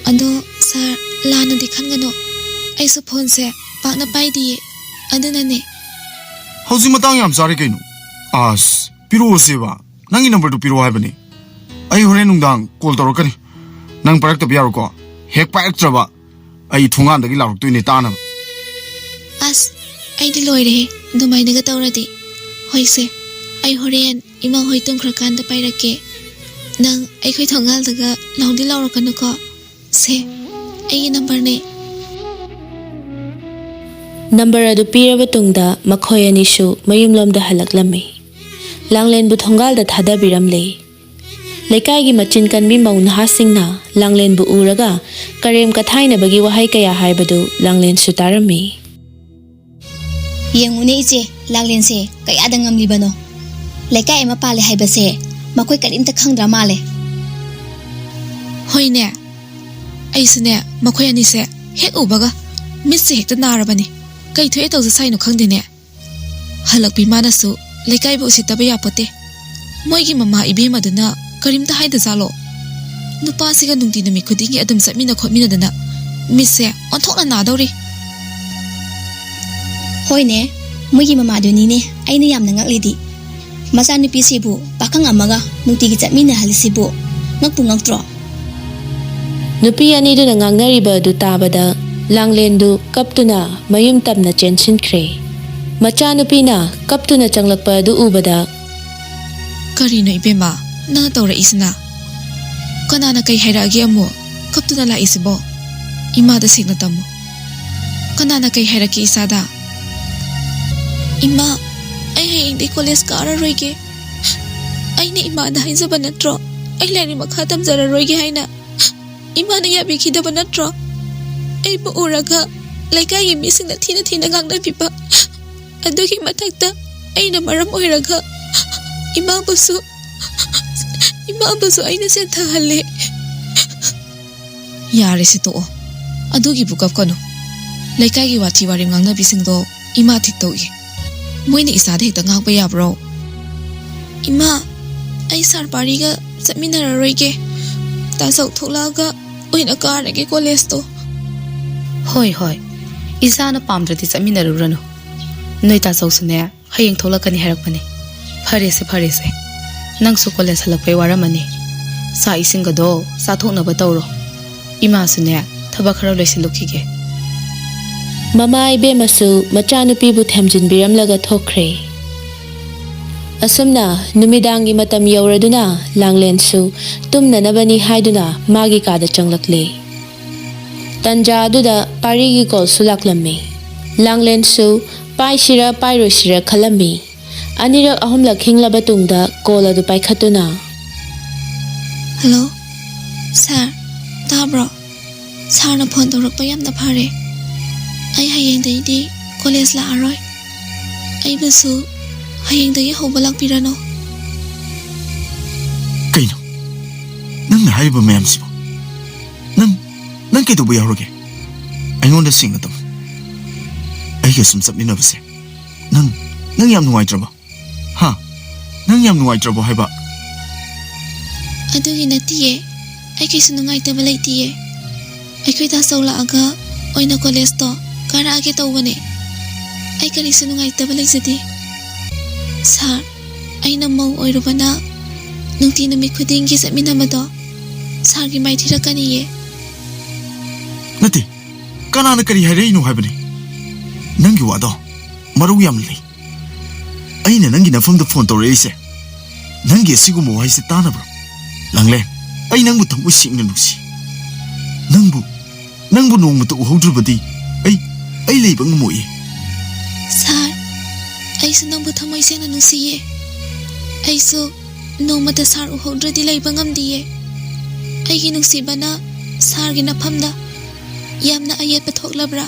ꯑꯗꯣ ꯁꯥꯔ, ꯂꯥꯟꯅꯗꯤ ꯈꯟꯒꯅꯨ, ꯑꯩꯁꯨ ꯐꯣꯟꯁꯦ ꯄꯥꯛꯅ ꯄꯥꯏꯗꯤꯌꯦ, ꯑꯗꯨꯅꯅꯦ꯫ ꯍꯧꯖꯤꯛ ꯃꯇꯥꯡ ꯌꯥꯝ ꯆꯥꯔꯦ ꯀꯩꯅꯣ꯫ ꯑꯁ, ꯄꯤꯔꯛꯑꯣꯁꯦꯕ, ꯅꯪꯒꯤ ꯅꯝꯕꯔꯗꯨ ꯄꯤꯔꯛꯑꯣ ꯍꯥꯏꯕꯅꯤ꯫ ꯑꯩ ꯍꯣꯔꯦꯟ ꯅꯨꯡꯗꯥꯡ ꯀꯣꯜ ꯇꯧꯔꯛꯀꯅꯤ, ꯅꯪ ꯄꯥꯏꯔꯛꯇꯕ ꯌꯥꯔꯣꯏꯀꯣ꯫ ꯍꯦꯛ ꯄꯥꯏꯔꯛꯇ꯭ꯔꯕ ꯑꯩ ꯊꯣꯡꯒꯥꯟꯗꯒꯤ ꯂꯥꯎꯔꯛꯇꯣꯏꯅꯦ ꯇꯥꯅꯕ꯫ ꯑꯁ, ꯑꯩꯗꯤ ꯂꯣꯏꯔꯦꯍꯦ, ꯑꯗꯨꯃꯥꯏꯅꯒ ꯇꯧꯔꯗꯤ꯫ ꯍꯣꯏꯁꯦ, ꯑꯩ ꯍꯣꯔꯦꯟ ꯏꯃꯥ ꯍꯣꯏ ꯇꯨꯝꯈ꯭ꯔꯀꯥꯟꯗ ꯄꯥꯏꯔꯛꯀꯦ꯫ ꯅꯪ ꯑꯩꯈꯣꯏ ꯊꯣꯡꯒꯥꯜꯗꯒ ꯂꯥꯎꯗꯤ ꯂꯥꯎꯔꯛꯀꯅꯨꯀꯣ꯫ ꯁꯦ, ꯑꯩꯒꯤ ꯅꯝꯕꯔꯅꯦ꯫ ꯅꯝꯕꯔ ꯑꯗꯨ ꯄꯤꯔꯕ ꯇꯨꯡꯗ ꯃꯈꯣꯏ ꯑꯅꯤꯁꯨ ꯃꯌꯨꯝꯂꯣꯝꯗ ꯍꯜꯂꯛꯂꯝꯃꯤ꯫ ꯂꯥꯡꯂꯦꯟꯕꯨ ꯊꯣꯡꯒꯥꯜꯗ ꯊꯥꯗꯕꯤꯔꯝꯂꯦ꯫ ꯂꯩꯀꯥꯏꯒꯤ ꯃꯆꯤꯟ ꯀꯟꯕꯤ ꯃꯧ ꯅꯍꯥꯁꯤꯡꯅ ꯂꯥꯡꯂꯦꯟꯕꯨ ꯎꯔꯒ ꯀꯔꯦꯝ ꯀꯊꯥꯏꯅꯕꯒꯤ ꯋꯥꯍꯩ ꯀꯌꯥ ꯍꯥꯏꯕꯗꯨ ꯂꯥꯡꯂꯦꯟꯁꯨ ꯇꯥꯔꯝꯃꯤ꯫ ꯌꯦꯡꯉꯨꯅꯦ ꯏꯆꯦ, ꯂꯥꯡꯂꯦꯟꯁꯦ ꯀꯌꯥꯗ ꯉꯝꯂꯤꯕꯅꯣ꯫ ꯂꯩꯀꯥꯏ ꯑꯃ ꯄꯥꯜꯂꯦ ꯍꯥꯏꯕꯁꯦ ꯃꯈꯣꯏ ꯀꯔꯤꯝꯇ ꯈꯪꯗ꯭ꯔ ꯃꯥꯜꯂꯦ꯫ ꯍꯣꯏꯅꯦ, ꯑꯩꯁꯨꯅꯦ, ꯃꯈꯣꯏ ꯑꯅꯤꯁꯦ ꯍꯦꯛ ꯎꯕꯒ ꯃꯤꯠꯁꯦ ꯍꯦꯛꯇ ꯅꯥꯔꯕꯅꯤ꯫ ꯀꯩ ꯊꯣꯛꯑꯦ ꯇꯧꯖ ꯁꯥꯏꯅꯣ ꯈꯪꯗꯦꯅꯦ꯫ ꯍꯜꯂꯛꯄꯤ ꯃꯥꯅꯁꯨ ꯂꯩꯀꯥꯏꯕꯨ ꯎꯁꯤꯠꯇꯕ ꯌꯥꯄꯣꯠꯇꯦ꯫ ꯃꯣꯏꯒꯤ ꯃꯃꯥ ꯏꯕꯦꯝꯃꯗꯨꯅ ꯀꯔꯤꯝꯇ ꯍꯥꯏꯗꯖꯥꯠꯂꯣ? ꯅꯨꯄꯥꯁꯤꯒ ꯅꯨꯡꯇꯤ ꯅꯨꯃꯤꯠ ꯈꯨꯗꯤꯡꯒꯤ ꯑꯗꯨꯝ ꯆꯠꯃꯤꯟꯅ ꯈꯣꯠꯃꯤꯟꯅꯗꯅ ꯃꯤꯠꯁꯦ ꯑꯣꯟꯊꯣꯛꯅ ꯅꯥꯗꯧꯔꯤ꯫ ꯍꯣꯏꯅꯦ, ꯃꯣꯏꯒꯤ ꯃꯃꯥꯗꯨꯅꯤꯅꯦ ꯑꯩꯅ ꯌꯥꯝꯅ ꯉꯛꯂꯤꯗꯤ꯫ ꯃꯆꯥꯅꯨꯄꯤꯁꯤꯕꯨ ꯄꯥꯈꯪ ꯑꯃꯒ ꯅꯨꯡꯇꯤꯒꯤ ꯆꯠꯃꯤꯟꯅꯍꯜꯂꯤꯁꯤꯕꯨ ꯉꯛꯄꯨ ꯉꯛꯇ꯭ꯔꯣ? ꯅꯨꯄꯤ ꯑꯅꯤꯗꯨꯅ ꯉꯥꯡꯅꯔꯤꯕ ꯑꯗꯨ ꯇꯥꯕꯗ ꯂꯥꯡꯂꯦꯟꯗꯨ ꯀꯞꯇꯨꯅ ꯃꯌꯨꯝ ꯇꯝꯅ ꯆꯦꯟꯁꯤꯟꯈ꯭ꯔꯦ꯫ ꯃꯆꯥꯅꯨꯄꯤꯅ ꯀꯞꯇꯨꯅ ꯆꯪꯂꯛꯄ ꯑꯗꯨ ꯎꯕꯗ, "ꯀꯔꯤꯅꯣ ꯏꯕꯦꯝꯃ, ꯅꯪꯅ ꯇꯧꯔꯛꯏꯁꯤꯅ? ꯀꯅꯥꯅ ꯀꯩ ꯍꯥꯏꯔꯛꯑꯒꯦ ꯑꯃꯨꯛ? ꯀꯞꯇꯨꯅ ꯂꯥꯛꯏꯁꯤꯕꯣ? ꯏꯃꯥꯗ ꯁꯦꯡꯅ ꯇꯝꯃꯨ꯫ ꯀꯅꯥꯅ ꯀꯩ ꯍꯥꯏꯔꯛꯀꯦ ꯏꯆꯥꯗ?" "ꯏꯃꯥ, ꯑꯩ ꯍꯌꯦꯡꯗꯤ ꯀꯣꯂꯦꯖ ꯀꯥꯔꯔꯣꯏꯒꯦ꯫ ꯑꯩꯅ ꯏꯃꯥꯗ ꯍꯥꯏꯖꯕ ꯅꯠꯇ꯭ꯔꯣ ꯑꯩ ꯂꯥꯏꯔꯤꯛ ꯃꯈꯥ ꯇꯝꯖꯔꯔꯣꯏꯒꯦ ꯍꯥꯏꯅ? ꯏꯃꯥꯅ ꯌꯥꯕꯤꯈꯤꯗꯕ ꯅꯠꯇ꯭ꯔꯣ? ꯑꯩꯕꯨ ꯎꯔꯒ ꯂꯩꯀꯥꯏꯒꯤ ꯃꯤꯁꯤꯡꯅ ꯊꯤꯅ ꯊꯤꯅ ꯉꯥꯡꯅꯕꯤꯕ꯫ ꯑꯗꯨꯒꯤ ꯃꯊꯛꯇ ꯑꯩꯅ ꯃꯔꯝ ꯑꯣꯏꯔꯒ ꯏꯃꯥꯕꯨꯁꯨ, ꯏꯃꯥꯕꯨꯁꯨ ꯑꯩꯅ ꯁꯦꯟꯊꯍꯜꯂꯦ꯫" "ꯌꯥꯔꯦꯁꯦ, ꯇꯣꯛꯑꯣ꯫ ꯑꯗꯨꯒꯤꯕꯨ ꯀꯞꯀꯅꯨ꯫ ꯂꯩꯀꯥꯏꯒꯤ ꯋꯥꯊꯤ ꯋꯥꯔꯦꯝ ꯉꯥꯡꯅꯕꯤꯁꯤꯡꯗꯣ ꯏꯃꯥ ꯊꯤꯛ ꯇꯧꯏ꯫ ꯃꯣꯏꯅ ꯏꯆꯥꯗ ꯍꯦꯛꯇ ꯉꯥꯡꯕ ꯌꯥꯕ꯭ꯔꯣ?" "ꯏꯃꯥ, ꯑꯩ ꯁꯥꯔ ꯄꯥꯔꯤꯒ ꯆꯠꯃꯤꯟꯅꯔꯔꯣꯏꯒꯦ꯫ ꯇꯥꯆꯧ ꯊꯣꯛꯂꯛꯑꯒ ꯑꯣꯏꯅ ꯀꯥꯔꯒꯦ ꯀꯣꯂꯦꯖꯇꯣ꯫" "ꯍꯣꯏ, ꯍꯣꯏ꯫ ꯏꯆꯥꯅ ꯄꯥꯝꯗ꯭ꯔꯗꯤ ꯆꯠꯃꯤꯟꯅꯔꯨꯔꯅꯨ꯫ ꯅꯣꯏ ꯇꯥꯆꯧꯁꯨꯅꯦ, ꯍꯌꯦꯡ ꯊꯣꯛꯂꯛꯀꯅꯤ ꯍꯥꯏꯔꯛꯄꯅꯦ꯫ ꯐꯔꯦꯁꯦ, ꯐꯔꯦꯁꯦ꯫ ꯅꯪꯁꯨ ꯀꯣꯂꯦꯖ ꯍꯜꯂꯛꯄꯩ ꯋꯥꯔꯝꯃꯅꯤ꯫ ꯆꯥꯛ ꯏꯁꯤꯡꯒꯗꯣ ꯆꯥꯊꯣꯛꯅꯕ ꯇꯧꯔꯣ꯫ ꯏꯃꯥꯁꯨꯅꯦ, ꯊꯕꯛ ꯈꯔ ꯂꯣꯏꯁꯤꯜꯂꯨꯈꯤꯒꯦ꯫" ꯃꯃꯥ ꯏꯕꯦꯝꯃꯁꯨ ꯃꯆꯥꯅꯨꯄꯤꯕꯨ ꯊꯦꯝꯖꯤꯟꯕꯤꯔꯝꯂꯒ ꯊꯣꯛꯈ꯭ꯔꯦ꯫ ꯑꯁꯨꯝꯅ ꯅꯨꯃꯤꯗꯥꯡꯒꯤ ꯃꯇꯝ ꯌꯧꯔꯗꯨꯅ ꯂꯥꯡꯂꯦꯟꯁꯨ ꯇꯨꯝꯅꯅꯕꯅꯤ ꯍꯥꯏꯗꯨꯅ ꯃꯥꯒꯤ ꯀꯥꯗ ꯆꯪꯂꯛꯂꯦ꯫ ꯇꯟꯖꯥ ꯑꯗꯨꯗ ꯄꯥꯔꯤꯒꯤ ꯀꯣꯜꯁꯨ ꯂꯥꯛꯂꯝꯃꯤ꯫ ꯂꯥꯡꯂꯦꯟꯁꯨ ꯄꯥꯏꯁꯤꯔ ꯄꯥꯏꯔꯣꯏꯁꯤꯔ ꯈꯜꯂꯝꯃꯤ꯫ ꯑꯅꯤꯔꯛ ꯑꯍꯨꯝꯂꯛ ꯈꯤꯡꯂꯕ ꯇꯨꯡꯗ ꯀꯣꯜ ꯑꯗꯨ ꯄꯥꯏꯈꯠꯇꯨꯅ, "ꯍꯜꯂꯣ, ꯁꯥꯔ, ꯇꯥꯕ꯭ꯔꯣ? ꯁꯥꯔꯅ ꯐꯣꯟ ꯇꯧꯔꯛꯄ ꯌꯥꯝꯅ ꯐꯔꯦ꯫ ꯑꯩ ꯍꯌꯦꯡꯗꯩꯗꯤ ꯀꯣꯂꯦꯖ ꯂꯥꯛꯑꯔꯣꯏ꯫ ꯑꯩꯕꯨꯁꯨ ꯍꯌꯦꯡꯗꯒꯤ ꯍꯧꯕ ꯂꯥꯛꯄꯤꯔꯅꯨ꯫" "ꯀꯩꯅꯣ ꯅꯪꯅ ꯍꯥꯏꯔꯤꯕ ꯃꯌꯥꯝꯁꯤꯕꯣ? ꯅꯪ, ꯅꯪ ꯀꯩꯗꯧꯕ ꯌꯥꯎꯔꯒꯦ? ꯑꯩꯉꯣꯟꯗ ꯁꯦꯡꯅ ꯇꯝꯃꯨ꯫ ꯑꯩꯒ ꯁꯨꯝ ꯆꯠꯃꯤꯟꯅꯕꯁꯦ ꯅꯪ, ꯅꯪ ꯌꯥꯝ ꯅꯨꯡꯉꯥꯏꯇ꯭ꯔꯕ? ꯍꯥ? ꯅꯪ ꯌꯥꯝ ꯅꯨꯡꯉꯥꯏꯇ꯭ꯔꯕꯣ ꯍꯥꯏꯕ?" "ꯑꯗꯨꯒꯤ ꯅꯠꯇꯤꯌꯦ꯫ ꯑꯩ ꯀꯩꯁꯨ ꯅꯨꯡꯉꯥꯏꯇꯕ ꯂꯩꯇꯤꯌꯦ꯫ ꯑꯩꯈꯣꯏ ꯇꯥꯆꯧ ꯂꯥꯛꯑꯒ ꯑꯣꯏꯅ ꯀꯣꯂꯦꯖꯇꯣ ꯀꯥꯔꯛꯑꯒꯦ ꯇꯧꯕꯅꯦ꯫ ꯑꯩ ꯀꯔꯤꯁꯨ ꯅꯨꯡꯉꯥꯏꯇꯕ ꯂꯩꯖꯗꯦ꯫ ꯁꯥꯔ, ꯑꯩꯅ ꯃꯧ ꯑꯣꯏꯔꯨꯕꯅ ꯅꯨꯡꯇꯤ ꯅꯨꯃꯤꯠ ꯈꯨꯗꯤꯡꯒꯤ ꯆꯠꯃꯤꯟꯅꯕꯗꯣ ꯁꯥꯔꯒꯤ ꯃꯥꯏ ꯊꯤꯔꯛꯀꯅꯤꯌꯦ꯫" "ꯅꯠꯇꯦ, ꯀꯅꯥꯅ ꯀꯔꯤ ꯍꯥꯏꯔꯛꯏꯅꯣ ꯍꯥꯏꯕꯅꯤ? ꯅꯪꯒꯤ ꯋꯥꯗꯣ ꯃꯔꯧ ꯌꯥꯝ ꯂꯩ꯫ ꯑꯩꯅ ꯅꯪꯒꯤ ꯅꯐꯝꯗ ꯐꯣꯟ ꯇꯧꯔꯛꯏꯁꯦ ꯅꯪꯒꯤ ꯑꯁꯤꯒꯨꯝꯕ ꯋꯥꯍꯩꯁꯦ ꯇꯥꯅꯕ꯭ꯔꯣ? ꯂꯥꯡꯂꯦꯟ, ꯑꯩ ꯅꯪꯕꯨ ꯊꯃꯣꯏ ꯁꯦꯡꯅ ꯅꯨꯡꯁꯤ꯫ ꯅꯪꯕꯨ, ꯅꯪꯕꯨ ꯅꯣꯡꯃꯇ ꯎꯍꯧꯗ꯭ꯔꯕꯗꯤ ꯑꯩ, ꯑꯩ ꯂꯩꯕ ꯉꯝꯃꯣꯏꯌꯦ꯫ ꯁꯥꯔ, ꯑꯩꯁꯨ ꯅꯪꯕꯨ ꯊꯃꯣꯏ ꯁꯦꯡꯅ ꯅꯨꯡꯁꯤꯌꯦ꯫ ꯑꯩꯁꯨ ꯅꯣꯡꯃꯇ ꯁꯥꯔ ꯎꯍꯧꯗ꯭ꯔꯗꯤ ꯂꯩꯕ ꯉꯝꯗꯤꯌꯦ꯫ ꯑꯩꯒꯤ ꯅꯨꯡꯁꯤꯕꯅ ꯁꯥꯔꯒꯤ ꯅꯐꯝꯗ ꯌꯥꯝꯅ ꯑꯌꯦꯠꯄ ꯊꯣꯛꯂꯕ꯭ꯔꯥ?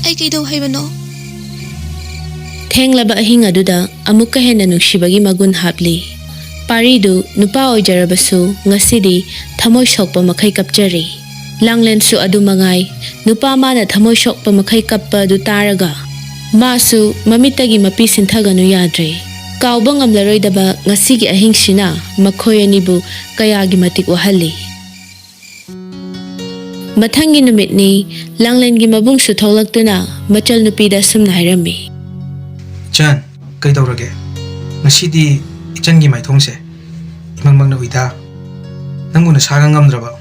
ꯑꯩ ꯀꯩꯗꯧ ꯍꯥꯏꯕꯅꯣ? ꯊꯦꯡꯂꯕ ꯑꯍꯤꯡ ꯑꯗꯨꯗ ꯑꯃꯨꯛꯀ ꯍꯦꯟꯅ ꯅꯨꯡꯁꯤꯕꯒꯤ ꯃꯒꯨꯟ ꯍꯥꯞꯂꯤ꯫ ꯄꯥꯔꯤꯗꯨ ꯅꯨꯄꯥ ꯑꯣꯏꯖꯔꯕꯁꯨ ꯉꯁꯤꯗꯤ ꯊꯃꯣꯏ ꯁꯣꯛꯄ ꯃꯈꯩ ꯀꯞꯆꯔꯤ꯫ ꯂꯥꯡꯂꯦꯟꯁꯨ ꯑꯗꯨ ꯃꯉꯥꯏ꯫ ꯅꯨꯄꯥ ꯃꯥꯅ ꯊꯃꯣꯏ ꯁꯣꯛꯄ ꯃꯈꯩ ꯀꯞꯄ ꯑꯗꯨ ꯇꯥꯔꯒ ꯃꯥꯁꯨ ꯃꯃꯤꯠꯇꯒꯤ ꯃꯄꯤ ꯁꯤꯟꯊꯒꯅꯨ ꯌꯥꯗ꯭ꯔꯦ꯫ ꯀꯥꯎꯕ ꯉꯝꯂꯔꯣꯏꯗꯕ ꯉꯁꯤꯒꯤ ꯑꯍꯤꯡꯁꯤꯅ ꯃꯈꯣꯏ ꯑꯅꯤꯕꯨ ꯀꯌꯥꯒꯤ ꯃꯇꯤꯛ ꯋꯥꯍꯜꯂꯤ꯫ ꯃꯊꯪꯒꯤ ꯅꯨꯃꯤꯠꯅꯤ꯫ ꯂꯥꯡꯂꯦꯟꯒꯤ ꯃꯕꯨꯡꯁꯨ ꯊꯣꯛꯂꯛꯇꯨꯅ ꯃꯆꯜ ꯅꯨꯄꯤꯗ ꯑꯁꯨꯝꯅ ꯍꯥꯏꯔꯝꯃꯤ꯫ ꯏꯆꯟ, ꯀꯩꯗꯧꯔꯒꯦ? ꯉꯁꯤꯗꯤ ꯏꯆꯟꯒꯤ ꯃꯥꯏꯊꯣꯡꯁꯦ ꯏꯃꯪ ꯃꯪꯅ ꯎꯏꯗ꯫ ꯅꯪꯕꯨ ꯅꯁꯥꯒ ꯉꯝꯗ꯭ꯔꯕ?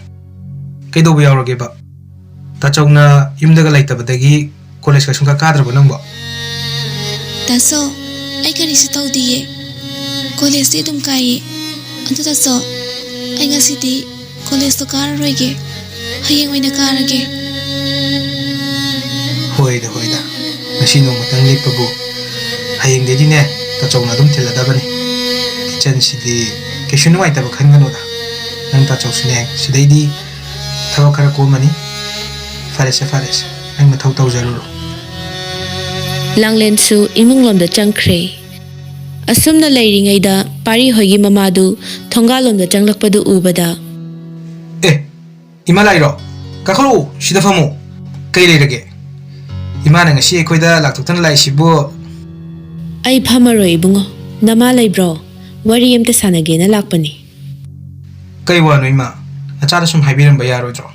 ꯀꯩꯗꯧꯕ ꯌꯥꯎꯔꯒꯦꯕ? ꯇꯥꯆꯧꯅ ꯌꯨꯝꯗꯒ ꯂꯩꯇꯕꯗꯒꯤ ꯀꯣꯂꯦꯖꯀ ꯁꯨꯡꯀꯥ ꯀꯥꯗ꯭ꯔꯕꯣ ꯅꯪꯕꯣ? ꯇꯥꯆꯧ, ꯑꯩ ꯀꯔꯤꯁꯨ ꯇꯧꯗꯤꯌꯦ꯫ ꯀꯣꯂꯦꯖꯇꯤ ꯑꯗꯨꯝ ꯀꯥꯏꯌꯦ꯫ ꯑꯗꯨ ꯇꯥꯆꯧ, ꯑꯩ ꯉꯁꯤꯗꯤ ꯀꯣꯂꯦꯖꯇꯣ ꯀꯥꯔꯔꯣꯏꯒꯦ꯫ ꯍꯌꯦꯡ ꯑꯣꯏꯅ ꯀꯥꯔꯒꯦ꯫ ꯍꯣꯏꯗ, ꯍꯣꯏꯗ꯫ ꯉꯁꯤ ꯅꯣꯡꯃꯇꯪ ꯂꯦꯞꯄꯕꯨ꯫ ꯍꯌꯦꯡꯗꯩꯗꯤꯅꯦ, ꯇꯥꯆꯧꯅ ꯑꯗꯨꯝ ꯊꯤꯜꯂꯗꯕꯅꯤ꯫ ꯏꯆꯟꯁꯤꯗꯤ ꯀꯩꯁꯨ ꯅꯨꯡꯉꯥꯏꯇꯕ ꯈꯟꯒꯅꯨꯗ꯫ ꯅꯪ ꯇꯥꯆꯧꯁꯨꯅꯦ, ꯁꯤꯗꯩꯗꯤ ꯊꯕꯛ ꯈꯔ ꯀꯣꯝꯃꯅꯤ꯫ ꯐꯔꯦꯁꯦ, ꯐꯔꯦꯁꯦ꯫ ꯅꯪ ꯅꯊꯧ ꯇꯧꯖꯔꯨꯔꯣ꯫ ꯂꯥꯡꯂꯦꯟꯁꯨ ꯏꯃꯨꯡꯂꯣꯝꯗ ꯆꯪꯈ꯭ꯔꯦ꯫ ꯑꯁꯨꯝꯅ ꯂꯩꯔꯤꯉꯩꯗ ꯄꯥꯔꯤ ꯍꯣꯏꯒꯤ ꯃꯃꯥꯗꯨ ꯊꯣꯡꯒꯥꯜꯂꯣꯝꯗ ꯆꯪꯂꯛꯄꯗꯨ ꯎꯕꯗ, ꯑꯦ, ꯏꯃꯥ ꯂꯥꯛꯏꯔꯣ? ꯀꯥꯈꯠꯂꯛꯎ, ꯁꯤꯗ ꯐꯝꯃꯨ꯫ ꯀꯩ ꯂꯩꯔꯒꯦ? ꯏꯃꯥꯅ ꯉꯁꯤ ꯑꯩꯈꯣꯏꯗ ꯂꯥꯛꯊꯣꯛꯇꯅ ꯂꯥꯛꯏꯁꯤꯕꯨ? "ꯑꯩ ꯐꯝꯃꯔꯣꯏ ꯏꯕꯨꯡꯉꯣ, ꯅꯃꯥ ꯂꯩꯕ꯭ꯔꯣ? ꯋꯥꯔꯤ ꯑꯝꯇ ꯁꯥꯟꯅꯒꯦꯅ ꯂꯥꯛꯄꯅꯤ꯫" ꯀꯩ ꯋꯥꯅꯣ ꯏꯃꯥ? ꯅꯆꯥꯗ ꯁꯨꯝ ꯍꯥꯏꯕꯤꯔꯝꯕ ꯌꯥꯔꯣꯏꯗ꯭ꯔꯣ?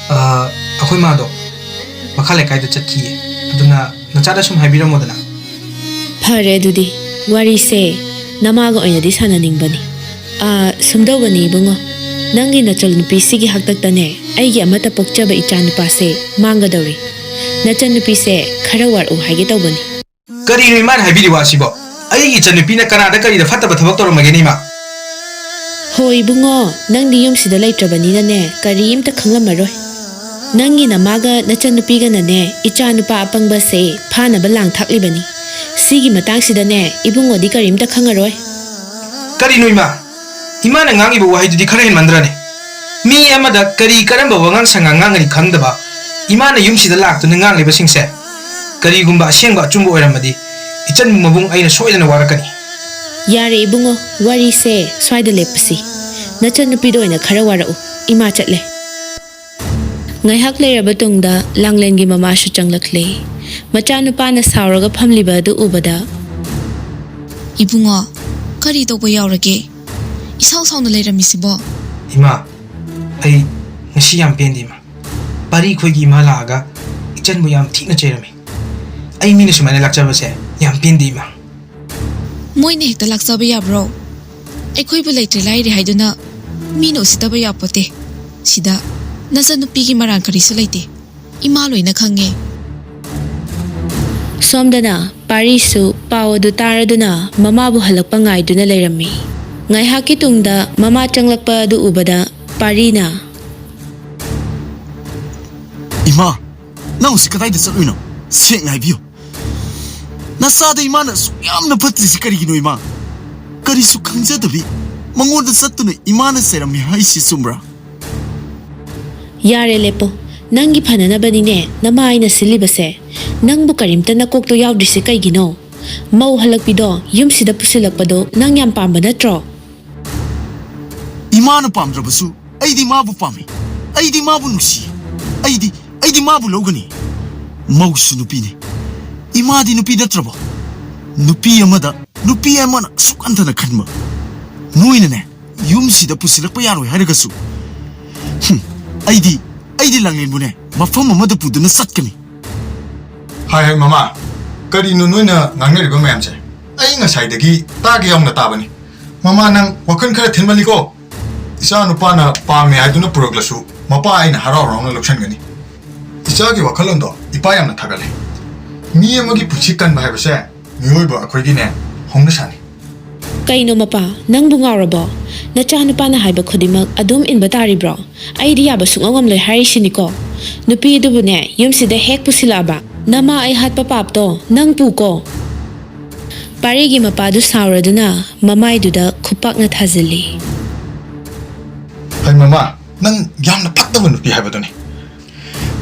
ꯑ, ꯑꯩꯈꯣꯏ ꯃꯥꯗꯣ ꯃꯈꯥ ꯂꯩꯀꯥꯏꯗ ꯆꯠꯈꯤꯌꯦ꯫ ꯑꯗꯨꯅ ꯅꯆꯥꯗ ꯁꯨꯝ ꯍꯥꯏꯕꯤꯔꯝꯃꯣꯗꯅ꯫ "ꯐꯔꯦ ꯑꯗꯨꯗꯤ, ꯋꯥꯔꯤꯁꯦ ꯅꯃꯥꯒ ꯑꯣꯏꯅꯗꯤ ꯁꯥꯟꯅꯅꯤꯡꯕꯅꯤ꯫ ꯑ, ꯁꯨꯝꯗꯧꯕꯅꯤ ꯏꯕꯨꯡꯉꯣ, ꯅꯪꯒꯤ ꯅꯆꯜ ꯅꯨꯄꯤꯁꯤꯒꯤ ꯍꯥꯛꯇꯛꯇꯅꯦ ꯑꯩꯒꯤ ꯑꯃꯠꯇ ꯄꯣꯛꯆꯕ ꯏꯆꯥ ꯅꯨꯄꯥꯁꯦ ꯃꯥꯡꯒꯗꯧꯔꯤ꯫ ꯅꯆꯟ ꯅꯨꯄꯤꯁꯦ ꯈꯔ ꯋꯥꯔꯛꯎ ꯍꯥꯏꯒꯦ ꯇꯧꯕꯅꯤ꯫" ꯀꯔꯤꯅꯣ ꯏꯃꯥꯅ ꯍꯥꯏꯕꯤꯔꯤ ꯋꯥꯁꯤꯕꯣ? ꯑꯩꯒꯤ ꯏꯆꯟꯅꯨꯄꯤꯅ ꯀꯅꯥꯗ ꯀꯔꯤꯗ ꯐꯠꯇꯕ ꯊꯕꯛ ꯇꯧꯔꯝꯃꯒꯦꯅꯦ, ꯏꯃꯥ? ꯍꯣ ꯏꯕꯨꯡꯉꯣ, ꯅꯪꯗꯤ ꯌꯨꯝꯁꯤꯗ ꯂꯩꯇ꯭ꯔꯕꯅꯤꯅꯅꯦ, ꯀꯔꯤꯝꯇ ꯈꯪꯂꯝꯃꯔꯣꯏ꯫ ꯅꯪꯒꯤ ꯅꯃꯥꯒ ꯅꯆꯟꯅꯨꯄꯤꯒꯅꯅꯦ, ꯏꯆꯥ ꯅꯨꯄꯥ ꯑꯄꯪꯕꯁꯦ ꯐꯥꯅꯕ ꯂꯥꯡ ꯊꯥꯛꯂꯤꯕꯅꯤ꯫ ꯁꯤꯒꯤ ꯃꯇꯥꯡꯁꯤꯗꯅꯦ, ꯏꯕꯨꯡꯉꯣꯗꯤ ꯀꯔꯤꯝꯇ ꯈꯪꯉꯔꯣꯏ꯫ ꯀꯔꯤꯅꯣ, ꯏꯃꯥ? ꯏꯃꯥꯅ ꯉꯥꯡꯉꯤꯕ ꯋꯥꯍꯩꯗꯨꯗꯤ ꯈꯔ ꯍꯦꯟꯃꯟꯗ꯭ꯔꯅꯦ? ꯃꯤ ꯑꯃꯗ ꯀꯔꯤ, ꯀꯔꯝꯕ ꯋꯥꯉꯥꯡ ꯁꯉꯥꯡ ꯉꯥꯡꯒꯅꯤ ꯈꯪꯗꯕ ꯏꯃꯥꯅ ꯌꯨꯝꯁꯤꯗ ꯂꯥꯛꯇꯨꯅ ꯉꯥꯡꯂꯤꯕꯁꯤꯡꯁꯦ, ꯀꯔꯤꯒꯨꯝꯕ ꯑꯁꯦꯡꯕ ꯑꯆꯨꯝꯕ ꯑꯣꯏꯔꯝꯃꯗꯤ, ꯏꯆꯟ ꯃꯕꯨꯡ ꯑꯩꯅ ꯁꯣꯏꯗꯅ ꯋꯥꯔꯛꯀꯅꯤ꯫ ꯌꯥꯔꯦ ꯏꯕꯨꯡꯉꯣ, ꯋꯥꯔꯤꯁꯦ ꯁ꯭ꯋꯥꯏꯗ ꯂꯦꯞꯄꯁꯤ꯫ ꯅꯆꯟꯅꯨꯄꯤꯗ ꯑꯣꯏꯅ ꯈꯔ ꯋꯥꯔꯛꯎ꯫ ꯏꯃꯥ ꯆꯠꯂꯦ꯫ ꯉꯥꯏꯍꯥꯛ ꯂꯩꯔꯕ ꯇꯨꯡꯗ ꯂꯥꯡꯂꯦꯟꯒꯤ ꯃꯃꯥꯁꯨ ꯆꯪꯂꯛꯂꯦ꯫ ꯃꯆꯥꯅꯨꯄꯥꯅ ꯁꯥꯎꯔꯒ ꯐꯝꯂꯤꯕ ꯑꯗꯨ ꯎꯕꯗ, "ꯏꯕꯨꯡꯉꯣ, ꯀꯔꯤ ꯇꯧꯕ ꯌꯥꯎꯔꯒꯦ? ꯏꯁꯥꯎ ꯁꯥꯎꯅ ꯂꯩꯔꯝꯃꯤꯁꯤꯕꯣ?" ꯏꯃꯥ, ꯑꯩ ꯉꯁꯤ ꯌꯥꯝ ꯄꯦꯟꯗꯦ, ꯏꯃꯥ꯫ ꯄꯥꯔꯤ ꯈꯣꯏꯒꯤ ꯏꯃꯥ ꯂꯥꯛꯑꯒ ꯏꯆꯟꯕꯨ ꯌꯥꯝ ꯊꯤꯅ ꯆꯩꯔꯝꯃꯤ꯫ ꯑꯩ ꯃꯤꯅ ꯁꯨꯃꯥꯏꯅ ꯂꯥꯛꯆꯕꯁꯦ ꯌꯥꯝ ꯄꯦꯟꯗꯦ, ꯏꯃꯥ꯫ ꯃꯣꯏꯅ ꯍꯦꯛꯇ ꯂꯥꯛꯆꯕ ꯌꯥꯕ꯭ꯔꯣ? ꯑꯩꯈꯣꯏꯕꯨ ꯂꯩꯇ꯭ꯔꯦ ꯂꯥꯏꯔꯦ ꯍꯥꯏꯗꯨꯅ ꯃꯤꯅ ꯎꯁꯤꯠꯇꯕ ꯌꯥꯄꯣꯠꯇꯦ꯫ ꯁꯤꯗ ꯅꯆꯟꯅꯨꯄꯤꯒꯤ ꯃꯔꯥꯟ ꯀꯔꯤꯁꯨ ꯂꯩꯇꯦ꯫ ꯏꯃꯥ ꯂꯣꯏꯅ ꯈꯪꯉꯦ꯫ ꯁꯣꯝꯗꯅ ꯄꯥꯔꯤꯁꯨ ꯄꯥꯎ ꯑꯗꯨ ꯇꯥꯔꯗꯨꯅ ꯃꯃꯥꯕꯨ ꯍꯜꯂꯛꯄ ꯉꯥꯏꯗꯨꯅ ꯂꯩꯔꯝꯃꯤ꯫ ꯉꯥꯏꯍꯥꯛꯀꯤ ꯇꯨꯡꯗ ꯃꯃꯥ ꯆꯪꯂꯛꯄ ꯑꯗꯨ ꯎꯕꯗ ꯄꯥꯔꯤꯅ, "ꯏꯃꯥ, ꯅꯪ ꯍꯧꯖꯤꯛ ꯀꯗꯥꯏꯗ ꯆꯠꯂꯨꯏꯅꯣ? ꯁꯦꯡꯅ ꯍꯥꯏꯕꯤꯌꯨ꯫ ꯅꯆꯥꯗ ꯏꯃꯥꯅ ꯑꯁꯨꯛ ꯌꯥꯝꯅ ꯐꯠꯇ꯭ꯔꯤꯁꯤ ꯀꯔꯤꯒꯤꯅꯣ, ꯏꯃꯥ? ꯀꯔꯤꯁꯨ ꯈꯪꯖꯗꯕꯤ ꯃꯉꯣꯟꯗ ꯆꯠꯇꯨꯅ ꯏꯃꯥꯅ ꯆꯩꯔꯝꯃꯤ ꯍꯥꯏꯁꯤ ꯆꯨꯝꯕ꯭ꯔꯥ?" "ꯌꯥꯔꯦ, ꯂꯦꯞꯄꯣ꯫ ꯅꯪꯒꯤ ꯐꯅꯅꯕꯅꯤꯅꯦ ꯅꯃꯥ ꯑꯩꯅ ꯁꯤꯜꯂꯤꯕꯁꯦ꯫ ꯅꯪꯕꯨ ꯀꯔꯤꯝꯇ ꯅꯀꯣꯛꯇꯣ ꯌꯥꯎꯗ꯭ꯔꯤꯁꯦ ꯀꯩꯒꯤꯅꯣ? ꯃꯧ ꯍꯜꯂꯛꯄꯤꯗꯣ ꯌꯨꯝꯁꯤꯗ ꯄꯨꯁꯤꯜꯂꯛꯄꯗꯣ ꯅꯪ ꯌꯥꯝ ꯄꯥꯝꯕ ꯅꯠꯇ꯭ꯔꯣ?" "ꯏꯃꯥꯅ ꯄꯥꯝꯗ꯭ꯔꯕꯁꯨ ꯑꯩꯗꯤ ꯃꯥꯕꯨ ꯄꯥꯝꯃꯤ꯫ ꯑꯩꯗꯤ ꯃꯥꯕꯨ ꯅꯨꯡꯁꯤ꯫ ꯑꯩꯗꯤ, ꯑꯩꯗꯤ ꯃꯥꯕꯨ ꯂꯧꯒꯅꯤ꯫ ꯃꯧꯁꯨ ꯅꯨꯄꯤꯅꯤ꯫ ꯏꯃꯥꯗꯤ ꯅꯨꯄꯤ ꯅꯠꯇ꯭ꯔꯕꯣ? ꯅꯨꯄꯤ ꯑꯃꯗ ꯅꯨꯄꯤ ꯑꯃꯅ ꯑꯁꯨꯛ ꯍꯟꯊꯅ ꯈꯟꯕ ꯅꯣꯏꯅꯅꯦ, ꯌꯨꯝꯁꯤꯗ ꯄꯨꯁꯤꯜꯂꯛꯄ ꯌꯥꯔꯣꯏ ꯍꯥꯏꯔꯒꯁꯨ, ꯍꯨꯝ, ꯑꯩꯗꯤ, ꯑꯩꯗꯤ ꯂꯥꯡꯂꯦꯟꯕꯨꯅꯦ ꯃꯐꯝ ꯑꯃꯗ ꯄꯨꯗꯨꯅ ꯆꯠꯀꯅꯤ꯫" "ꯍꯥꯏ ꯍꯥꯏ ꯃꯃꯥ, ꯀꯔꯤꯅꯣ ꯅꯣꯏꯅ ꯉꯥꯡꯅꯔꯤꯕ ꯃꯌꯥꯝꯁꯦ? ꯑꯩ ꯉꯁꯥꯏꯗꯒꯤ ꯇꯥꯒꯦ ꯌꯥꯎꯅ ꯇꯥꯕꯅꯤ꯫ ꯃꯃꯥ, ꯅꯪ ꯋꯥꯈꯜ ꯈꯔ ꯊꯤꯟꯃꯜꯂꯤꯀꯣ꯫ ꯏꯆꯥ ꯅꯨꯄꯥꯅ ꯄꯥꯝꯃꯦ ꯍꯥꯏꯗꯨꯅ ꯄꯨꯔꯛꯂꯁꯨ ꯃꯄꯥ ꯑꯩꯅ ꯍꯔꯥꯎ ꯍꯔꯥꯎꯅ ꯂꯧꯁꯟꯒꯅꯤ꯫ ꯏꯆꯥꯒꯤ ꯋꯥꯈꯜꯂꯣꯟꯗꯣ ꯏꯄꯥ ꯌꯥꯝꯅ ꯊꯥꯒꯠꯂꯦ꯫ ꯃꯤ ꯑꯃꯒꯤ ꯄꯨꯟꯁꯤ ꯀꯟꯕ ꯍꯥꯏꯕꯁꯦ ꯃꯤꯑꯣꯏꯕ ꯑꯩꯈꯣꯏꯒꯤꯅꯦ ꯍꯧꯅꯁꯥꯅꯤ꯫ ꯀꯩꯅꯣ ꯃꯄꯥ, ꯅꯪꯕꯨ ꯉꯥꯎꯔꯕꯣ? ꯅꯆꯥꯅꯨꯄꯥꯅ ꯍꯥꯏꯕ ꯈꯨꯗꯤꯡꯃꯛ ꯑꯗꯨꯝ ꯏꯟꯕ ꯇꯥꯔꯤꯕ꯭ꯔꯣ? ꯑꯩꯗꯤ ꯌꯥꯕ ꯁꯨꯡꯉꯝ ꯉꯝꯂꯣꯏ ꯍꯥꯏꯔꯤꯁꯤꯅꯤꯀꯣ꯫ ꯅꯨꯄꯤ ꯑꯗꯨꯕꯨꯅꯦ ꯌꯨꯝꯁꯤꯗ ꯍꯦꯛ ꯄꯨꯁꯤꯜꯂꯛꯑꯕ, ꯅꯃꯥ ꯑꯩ ꯍꯥꯠꯄ ꯄꯥꯞꯇꯣ ꯅꯪ ꯄꯨꯀꯣ꯫ ꯄꯥꯔꯤꯒꯤ ꯃꯄꯥꯗꯨ ꯁꯥꯎꯔꯗꯨꯅ ꯃꯃꯥꯏꯗꯨꯗ ꯈꯨꯄꯥꯛꯅ ꯊꯥꯖꯤꯜꯂꯤ꯫ ꯍꯩ ꯃꯃꯥ, ꯅꯪ ꯌꯥꯝꯅ ꯐꯠꯇꯕ ꯅꯨꯄꯤ ꯍꯥꯏꯕꯗꯨꯅꯤ꯫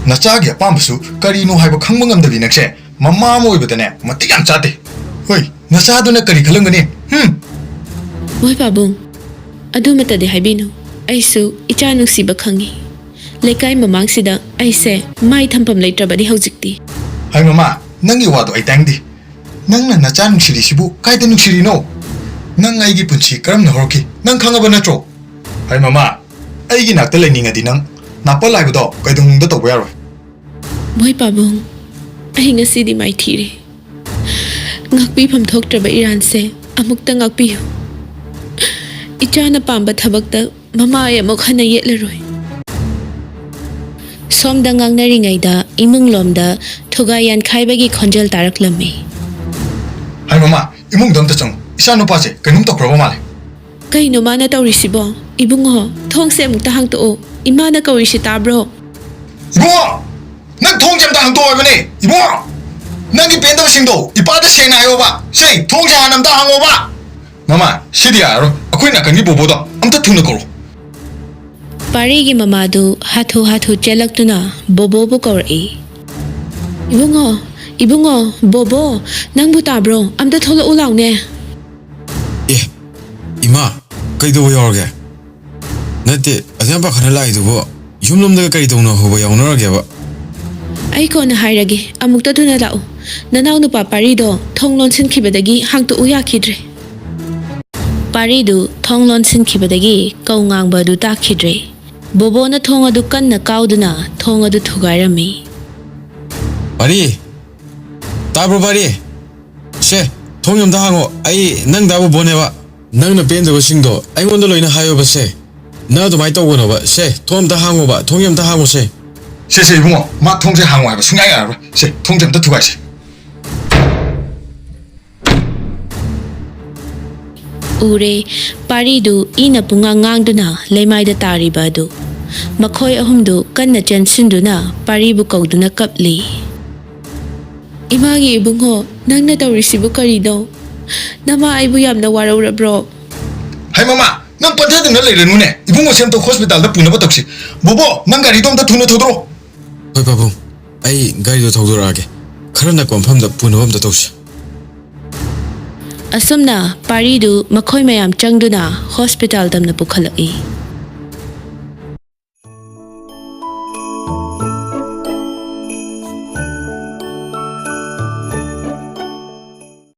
ꯅꯆꯥꯒꯤ ꯑꯄꯥꯝꯕꯁꯨ ꯀꯔꯤꯅꯣ ꯍꯥꯏꯕ ꯈꯪꯕ ꯉꯝꯗꯕꯤ ꯅꯪꯁꯦ ꯃꯃꯥ ꯑꯃ ꯑꯣꯏꯕꯗꯅꯦ ꯃꯇꯤꯛ ꯌꯥꯝ ꯆꯥꯗꯦ꯫ ꯍꯣꯏ, ꯅꯆꯥꯗꯨꯅ ꯀꯔꯤ ꯈꯜꯂꯝꯒꯅꯤ? ꯍꯨꯝ! ꯃꯣꯏ ꯄꯥꯕꯨꯡ, ꯑꯗꯨꯃꯇꯗꯤ ꯍꯥꯏꯕꯤꯅꯨ꯫ ꯑꯩꯁꯨ ꯏꯆꯥ ꯅꯨꯡꯁꯤꯕ ꯈꯪꯉꯤ꯫ ꯂꯩꯀꯥꯏ ꯃꯃꯥꯡꯁꯤꯗ ꯑꯩꯁꯦ ꯃꯥꯏ ꯊꯝꯐꯝ ꯂꯩꯇ꯭ꯔꯕꯅꯤ ꯍꯧꯖꯤꯛꯇꯤ꯫ ꯍꯩ ꯃꯃꯥ, ꯅꯪꯒꯤ ꯋꯥꯗꯣ ꯑꯩ ꯇꯥꯅꯤꯡꯗꯦ꯫ ꯅꯪꯅ ꯅꯆꯥ ꯅꯨꯡꯁꯤꯔꯤꯁꯤꯕꯨ ꯀꯥꯏꯗ ꯅꯨꯡꯁꯤꯔꯤꯅꯣ? ꯅꯪ ꯑꯩꯒꯤ ꯄꯨꯟꯁꯤ ꯀꯔꯝꯅ ꯍꯧꯔꯛꯈꯤ? ꯅꯪ ꯈꯪꯉꯕ ꯅꯠꯇ꯭ꯔꯣ? ꯍꯩ ꯃꯃꯥ, ꯑꯩꯒꯤ ꯅꯥꯛꯇ ꯂꯩꯅꯤꯡꯉꯗꯤ ꯅꯪ ꯅꯥꯄꯜ ꯍꯥꯏꯕꯗꯣ ꯀꯩꯗꯧꯅꯨꯡꯗ ꯇꯧꯕ ꯌꯥꯔꯣꯏ꯫ ꯃꯣꯏ ꯄꯥꯕꯨꯡ, ꯑꯩ ꯉꯁꯤꯗꯤ ꯃꯥꯏꯊꯤꯔꯦ꯫ ꯉꯥꯛꯄꯤꯐꯝ ꯊꯣꯛꯇ꯭ꯔꯕ ꯏꯔꯥꯟꯁꯦ ꯑꯃꯨꯛꯇ ꯉꯥꯛꯄꯤꯌꯨ꯫ ꯏꯆꯥꯅ ꯄꯥꯝꯕ ꯊꯕꯛꯇ ꯃꯃꯥ ꯑꯩ ꯑꯃꯨꯛ ꯍꯟꯅ ꯌꯦꯠꯂꯔꯣꯏ꯫ ꯁꯣꯝꯗ ꯉꯥꯡꯅꯔꯤꯉꯩꯗ ꯏꯃꯨꯡꯂꯣꯝꯗ ꯊꯨꯒꯥꯏ ꯌꯥꯟꯈꯥꯏꯕꯒꯤ ꯈꯣꯟꯖꯦꯜ ꯇꯥꯔꯛꯂꯝꯃꯤ꯫ ꯍꯥꯏ ꯃꯃꯥ, ꯏꯃꯨꯡꯗ ꯑꯝꯇ ꯆꯪꯉꯨ꯫ ꯏꯆꯥ ꯅꯨꯄꯥꯁꯦ ꯀꯩꯅꯣꯝ ꯇꯧꯈ꯭ꯔꯕ ꯃꯥꯜꯂꯦ꯫ ꯀꯩꯅꯣ ꯃꯥꯅ ꯇꯧꯔꯤꯁꯤꯕꯣ? ꯏꯕꯨꯡꯉꯣ, ꯊꯣꯡꯁꯦ ꯑꯃꯨꯛꯇ ꯍꯥꯡꯇꯣꯛꯑꯣ꯫ ꯏꯃꯥꯅ ꯀꯧꯔꯤꯁꯤ ꯇꯥꯕ꯭ꯔꯣ? ꯏꯕꯨꯡꯉꯣ! ꯅꯪ ꯊꯣꯡꯁꯦ ꯑꯝꯇ ꯍꯥꯡꯇꯣꯛꯑꯣ ꯍꯥꯏꯕꯅꯦ! ꯏꯕꯨꯡꯉꯣ! ꯅꯪꯒꯤ ꯄꯦꯟꯗꯕꯁꯤꯡꯗꯣ ꯏꯄꯥꯗ ꯁꯦꯡꯅ ꯍꯥꯏꯌꯣꯕ! ꯁꯦ, ꯊꯣꯡꯁꯦ ꯍꯥꯟꯅ ꯑꯝꯇ ꯍꯥꯡꯉꯣꯕ! ꯃꯃꯥ, ꯁꯤꯗꯤ ꯌꯥꯔꯔꯣꯏ꯫ ꯑꯩꯈꯣꯏ ꯅꯥꯀꯟꯒꯤ ꯕꯣꯕꯣꯗꯣ ꯑꯝꯇ ꯊꯨꯅ ꯀꯧꯔꯣ꯫ ꯄꯥꯔꯤꯒꯤ ꯃꯃꯥꯗꯨ ꯍꯥꯊꯨ ꯍꯥꯊꯨ ꯆꯦꯜꯂꯛꯇꯨꯅ ꯕꯣꯕꯣꯕꯨ ꯀꯧꯔꯛꯏ꯫ "ꯏꯕꯨꯡꯉꯣ, ꯏꯕꯨꯡꯉꯣ, ꯕꯣꯕꯣ, ꯅꯪꯕꯨ ꯇꯥꯕ꯭ꯔꯣ? ꯑꯝꯇ ꯊꯣꯛꯂꯛꯎ ꯂꯥꯎꯅꯦ!" "ꯑꯦ, ꯏꯃꯥ, ꯀꯩꯗꯧꯕ ꯌꯥꯎꯔꯒꯦ? ꯅꯠꯇꯦ, ꯑꯗꯨꯌꯥꯝ ꯄꯥꯈꯠꯅ ꯂꯥꯛꯏꯗꯨꯕꯨ ꯌꯨꯝꯂꯣꯝꯗꯒ ꯀꯔꯤ ꯇꯧꯅꯍꯧꯕ ꯌꯥꯎꯅꯔꯒꯦꯕ?" "ꯑꯩ ꯀꯣꯟꯅ ꯍꯥꯏꯔꯒꯦ, ꯑꯃꯨꯛꯇ ꯊꯨꯅ ꯂꯥꯛꯎ꯫ ꯅꯅꯥꯎ ꯅꯨꯄꯥ ꯄꯥꯔꯤꯗꯣ ꯊꯣꯡ ꯂꯣꯟꯁꯤꯟꯈꯤꯕꯗꯒꯤ ꯍꯥꯡꯇꯣꯛꯎ ꯌꯥꯈꯤꯗ꯭ꯔꯦ꯫" ꯄꯥꯔꯤꯗꯨ ꯊꯣꯡ ꯂꯣꯟꯁꯤꯟꯈꯤꯕꯗꯒꯤ ꯀꯧ ꯉꯥꯡꯕ ꯑꯗꯨ ꯇꯥꯈꯤꯗ꯭ꯔꯦ꯫ ꯕꯣꯕꯣꯅ ꯊꯣꯡ ꯑꯗꯨ ꯀꯟꯅ ꯀꯥꯎꯗꯨꯅ ꯊꯣꯡ ꯑꯗꯨ ꯊꯨꯒꯥꯏꯔꯝꯃꯤ꯫ "ꯄꯥꯔꯤ! ꯇꯥꯕ꯭ꯔꯣ, ꯄꯥꯔꯤ? ꯁꯦ, ꯊꯣꯡ ꯑꯝꯇ ꯍꯥꯡꯉꯣ꯫ ꯑꯩ ꯅꯪ ꯗꯥ ꯕꯣꯕꯣꯅꯦꯕ꯫ ꯅꯪꯅ ꯄꯦꯟꯗꯕꯁꯤꯡꯗꯣ ꯑꯩꯉꯣꯟꯗ ꯂꯣꯏꯅ ꯍꯥꯏꯌꯣꯕ ꯁꯦ꯫ ꯅꯪ ꯑꯗꯨꯃꯥꯏꯅ ꯇꯧꯒꯅꯣꯕ꯫ ꯁꯦ, ꯊꯣꯡ ꯑꯝꯇ ꯍꯥꯡꯉꯣꯕ꯫ ꯊꯣꯡ ꯑꯝꯇ ꯍꯥꯡꯉꯣ ꯁꯦ꯫" "ꯁꯦ, ꯁꯦ, ꯏꯕꯨꯡꯉꯣ, ꯃꯥ ꯊꯣꯡꯁꯦ ꯍꯥꯡꯉꯣ ꯍꯥꯏꯕ ꯁꯨꯡꯌꯥ ꯌꯥꯔꯔꯣꯏ꯫ ꯁꯦ, ꯊꯣꯡꯁꯦ ꯑꯝꯇ ꯊꯨꯒꯥꯏꯁꯦ꯫" ꯎꯔꯦ, ꯄꯥꯔꯤꯗꯨ ꯏꯅ ꯄꯨꯡꯉꯥꯡ ꯉꯥꯡꯗꯨꯅ ꯂꯩꯃꯥꯏꯗ ꯇꯥꯔꯤꯕ ꯑꯗꯨ꯫ ꯃꯈꯣꯏ ꯑꯍꯨꯝꯗꯨ ꯀꯟꯅ ꯆꯦꯟꯁꯤꯟꯗꯨꯅ ꯄꯥꯔꯤꯕꯨ ꯀꯧꯗꯨꯅ ꯀꯞꯂꯤ꯫ "ꯏꯃꯥꯒꯤ ꯏꯕꯨꯡꯉꯣ, ꯅꯪꯅ ꯇꯧꯔꯤꯁꯤꯕꯨ ꯀꯔꯤꯅꯣ? ꯅꯃꯥ ꯑꯩꯕꯨ ꯌꯥꯝꯅ ꯋꯥꯔꯧꯔꯕ꯭ꯔꯣ?" "ꯍꯩ ꯃꯃꯥ, ꯅꯪ ꯄꯟꯊꯗꯨꯅ ꯂꯩꯔꯅꯨꯅꯦ꯫ ꯏꯕꯨꯡꯉꯣ ꯁꯦꯝꯇꯣ ꯍꯣꯁꯄꯤꯇꯥꯜꯗ ꯄꯨꯅꯕ ꯇꯧꯁꯤ꯫ ꯕꯣꯕꯣ, ꯅꯪ ꯒꯥꯔꯤꯗꯣ ꯑꯝꯇ ꯊꯨꯅ ꯊꯧꯗꯣꯔꯛꯑꯣ꯫" "ꯍꯣꯏ ꯄꯥꯕꯨꯡ, ꯑꯩ ꯒꯥꯔꯤꯗꯣ ꯊꯧꯗꯣꯔꯛꯑꯒꯦ꯫ ꯈꯔ ꯅꯛꯄ ꯃꯐꯝꯗ ꯄꯨꯅꯕ ꯑꯝꯇ ꯇꯧꯁꯤ꯫" ꯑꯁꯨꯝꯅ ꯄꯥꯔꯤꯗꯨ ꯃꯈꯣꯏ ꯃꯌꯥꯝ ꯆꯪꯗꯨꯅ ꯍꯣꯁꯄꯤꯇꯥꯜ ꯇꯝꯅ ꯄꯨꯈꯠꯂꯛꯏ꯫